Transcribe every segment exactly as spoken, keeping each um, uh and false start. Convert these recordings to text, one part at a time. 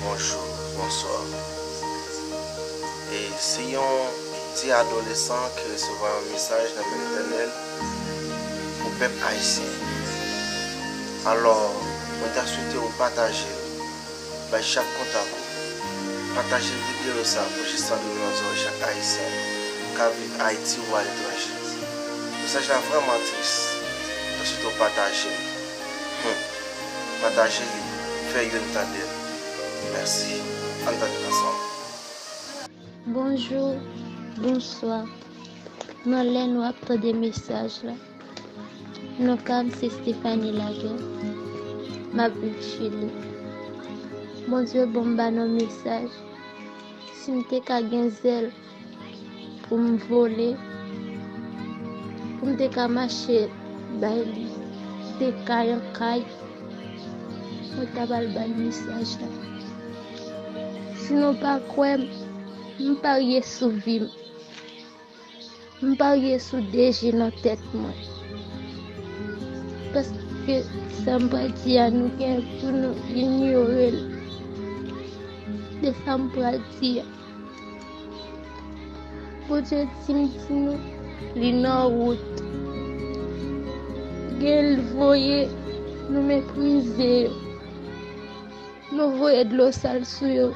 Bonjou, bonswa. E se yon ti adolesan ki resevwa yon mesaj nan men Letènèl pou pèp ayisyen. Alò, mwen ta swete w pataje l bay chak kontak ou. Pataje videyo sa pou jis antre nan zòrèy chak ayisyen k ap viv Ayiti ou aletranje. Mesaj la vrèman tris. Mwen ta swete w pataje l. Hmm. Pataje li, fè youn tande l. Mèsi. Ann tande l ansanm. Bonjou, bonswa. Nan lè nou ap tande mesaj la, non pa m se Stephanie Laguerre. M ap viv Chili. Bondye ban m ba nou mesaj. Si m te ka gen zèl pou m vole, pou m te ka mache bay li de kay an kay, mwen ta pral ba l mesaj la. Si nou pa kwè m, m parye sou vi m. M parye sou de je nan tèt mwen. Paske sa m pral di a, nou gen pou nou inyore l. De sa m pral di a. Bondye di m di nou, li nan wout. Gen l voye, nou meprize yo. Nou voye dlo sal sou yo.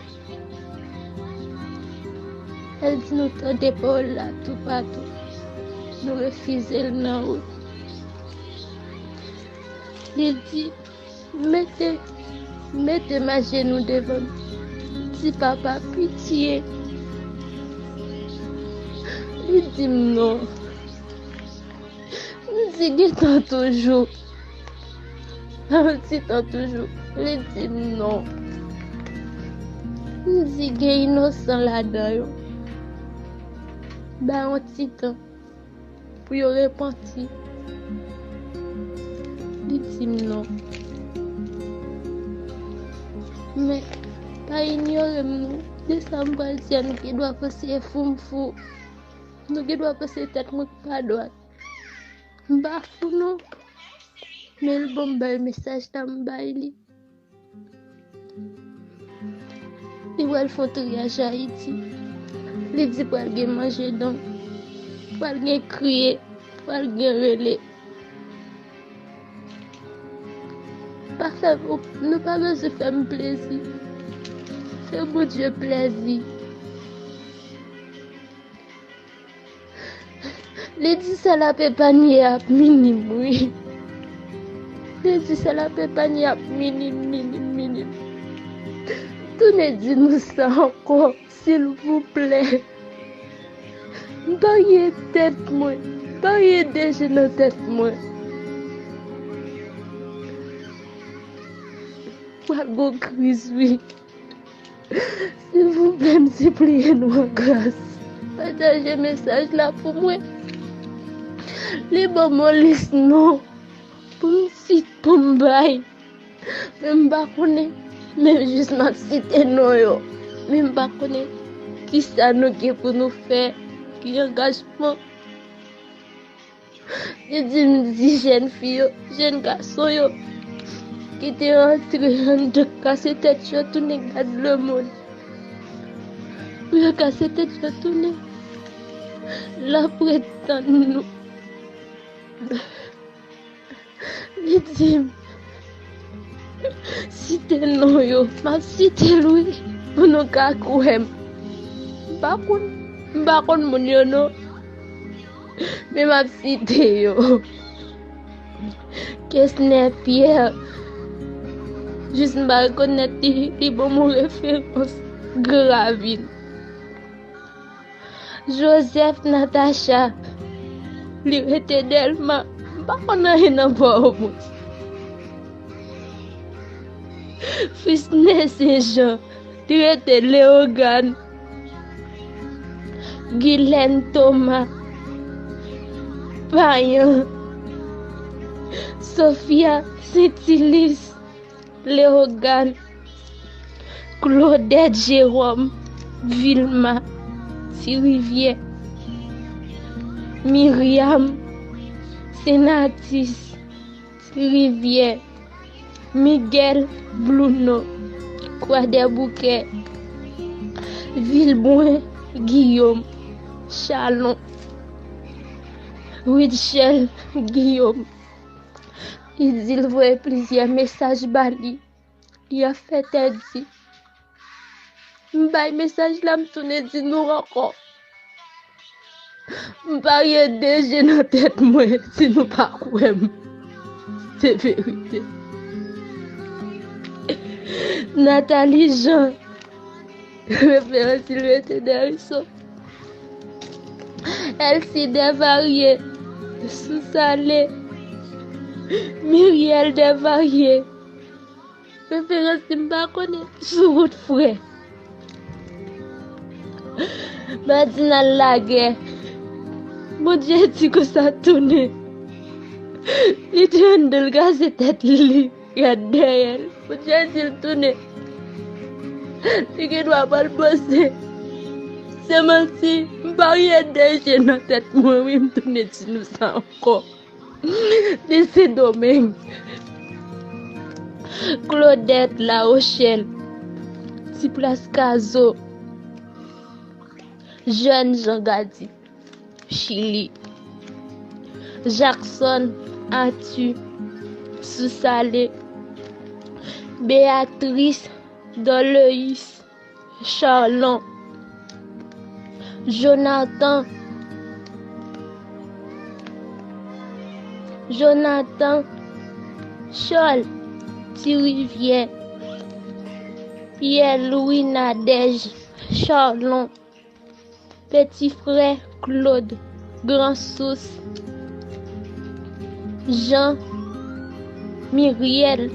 El di nou tande pawòl la toupatou. Nou refize l nan wout. Li di, mete, mete m ajenou devan m. Di, papa, pitye. Li di m non. M di, gen tan toujou. Yon ti tan toujou. Li di m non. M di, gen inosan ladan yo. Ba yon ti tan pou yo repanti. Li di m non. Men, pa inyore m non. De sa m pral di a, nou gen dwa panse fou m fou. Nou gen dwa panse tèt mwen pa dwat. M pa fou non. Men l ban m bay mesaj la, m bay li. Li pral fè yon triyaj Ayiti. Li di pral gen manje don, pral gen kriye, pral gen rele. Pa fè, nou pa bezwen fè m plezi. Fè Bondye plezi. Li di sèl ap epanye ap minim, wi. Li di sèl ap epanye ap minim, minim, minim. Tounen di nou sa ankò, silvouplè. M parye tèt mwen, m parye de je nan tèt mwen. Pral gon kriz, wi. Silvouplè, m sipliye nou an gras. Pataje mesaj la pou mwen. Li ban m yon lis non pou m sit, pou m bay. Men m pa konnen. Men jis m ap site non yo. Men m pa konnen kisa nou gen pou nou fè. Ki angajman. Li di m di jèn fi yo, jèn gason yo ki te rantre anndan kase tèt yo tounen gad lemonn. Pou yo kase tèt yo tounen, l ap ret tann nou. Li di m, site non yo. M ap site l wi, pou nou ka kwè m. M pa konn, m pa konn moun yo non. Men m ap site yo. Kesner Pierre. Jis m pa rekonèt li, li ban m yon referans. Gran Ravin. Joseph Natacha, li rete Dèlma, m pa konn anyen nan Pòtoprens. Frisne Senjan, li rete Leyogàn. Gilène Thomas, Payan, Sophia Saintilus, Leyogàn, Claudette Jérôme, Vilma, Ti Rivyè, Myriam, Senatus, Ti Rivyè, Miguel, Bluno, Kwadèboukè, Vilbwen, Giyòm, Chalon, Rutshelle, Giyòm. Li di l voye plizyè mesaj ba li. Li ap fè tèt di. M bay mesaj la, m tounen di nou ankò. M parye de je nan tèt mwen, si nou pa kwè m. Se verite. Nathalie Jean, referans li rete Deriso. Elsie Desvarieux, Sousale. Miriel Desvarieux, referans li m pa konnen sou wout frè. Madinal Lagè. Bondye di konsa tounen. Li te anndan l kraze tèt li, li ret dèyè l. Bondye di l tounen. Li gen dwa pral panse se manti. M parye de je nan tèt mwen, wi, m tounen di nou sa ankò. Li Sendomeng. Claudette La Rochelle, Ti Plas Kazo, Jeune Jean Gady, Chili, Jackson Arthur, Sousale, Béatrice Dorleus, Chalon, Jonathan, Jonathan Charles, Ti Rivyè, Pierre Louis Nadège, Chalon, Peti Frè Claude, Gran Sous, Jean, Miriel,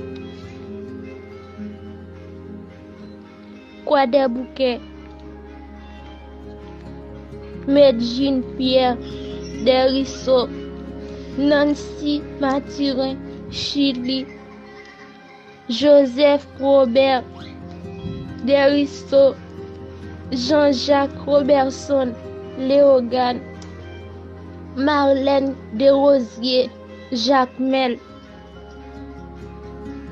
Kwadèboukè, Medjine Pierre, Deriso, Nancy Mathurin, Chili, Joseph Robert, Deriso, Jean-Jacques Robertson, Léogâne, Marlène Desrosiers, Jacmel,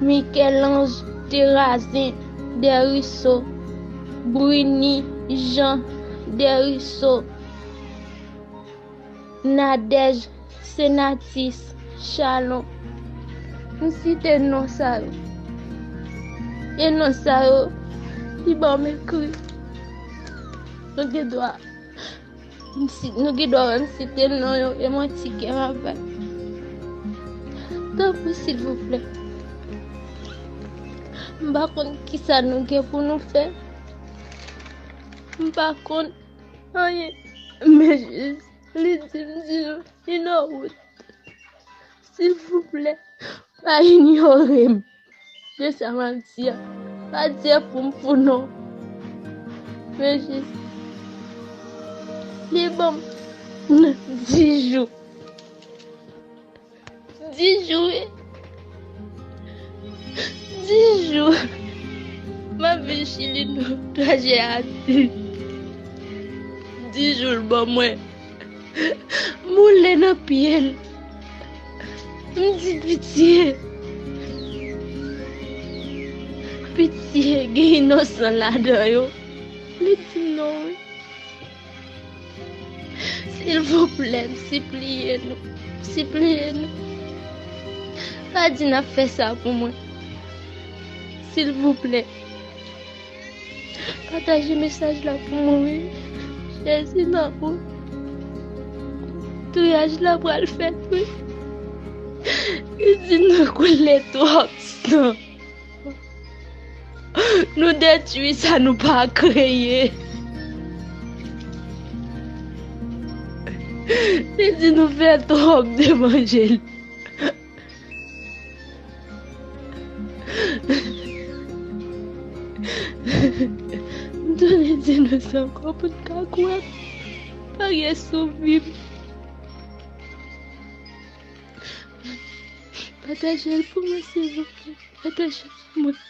Michel-Ange Terrazin, Deriso, Bruny Jean, Deriso, Nadège Senatus, Chalon. M site non sa yo. E non sa yo, li ban m ekri. Nou gen dwa, m si-, nou gen dwa wè m site non yo, e manti kè m ap bay. Tanpri, silvouplè. M pa konn kisa nou gen pou nou fè. M pa konn anyen. Men jis, li di m di nou, li nan wout. Silvouplè, pa inyore m. Se sa m ap di a. Pa di pou m fou non. Men jis, li ban m dis jou. Dis jou, wi. Dis jou. M ap viv Chili nan trajè a di. Dis jou l ban mwen. M woule nan pye l. M di pitye. Pitye, gen inosan ladan yo. Li di non, wi. Silvouplè, m sipliye nou, m sipliye nou. Pa di n ap fè sa pou mwen. Silvouplè. Pataje mesaj la pou mwen, wi. Jezi nan ou. Touyaj la pral fèt, wi. Li di nou koule twòp san. Nou detwi sa nou pa kreye. Li di nou fè twòp devan je l. M tounen di nou sa ankò pou n ka kwè. Parye sou vi m. Pataje l pou mwen, silvouplè. Pataje l pou mwen.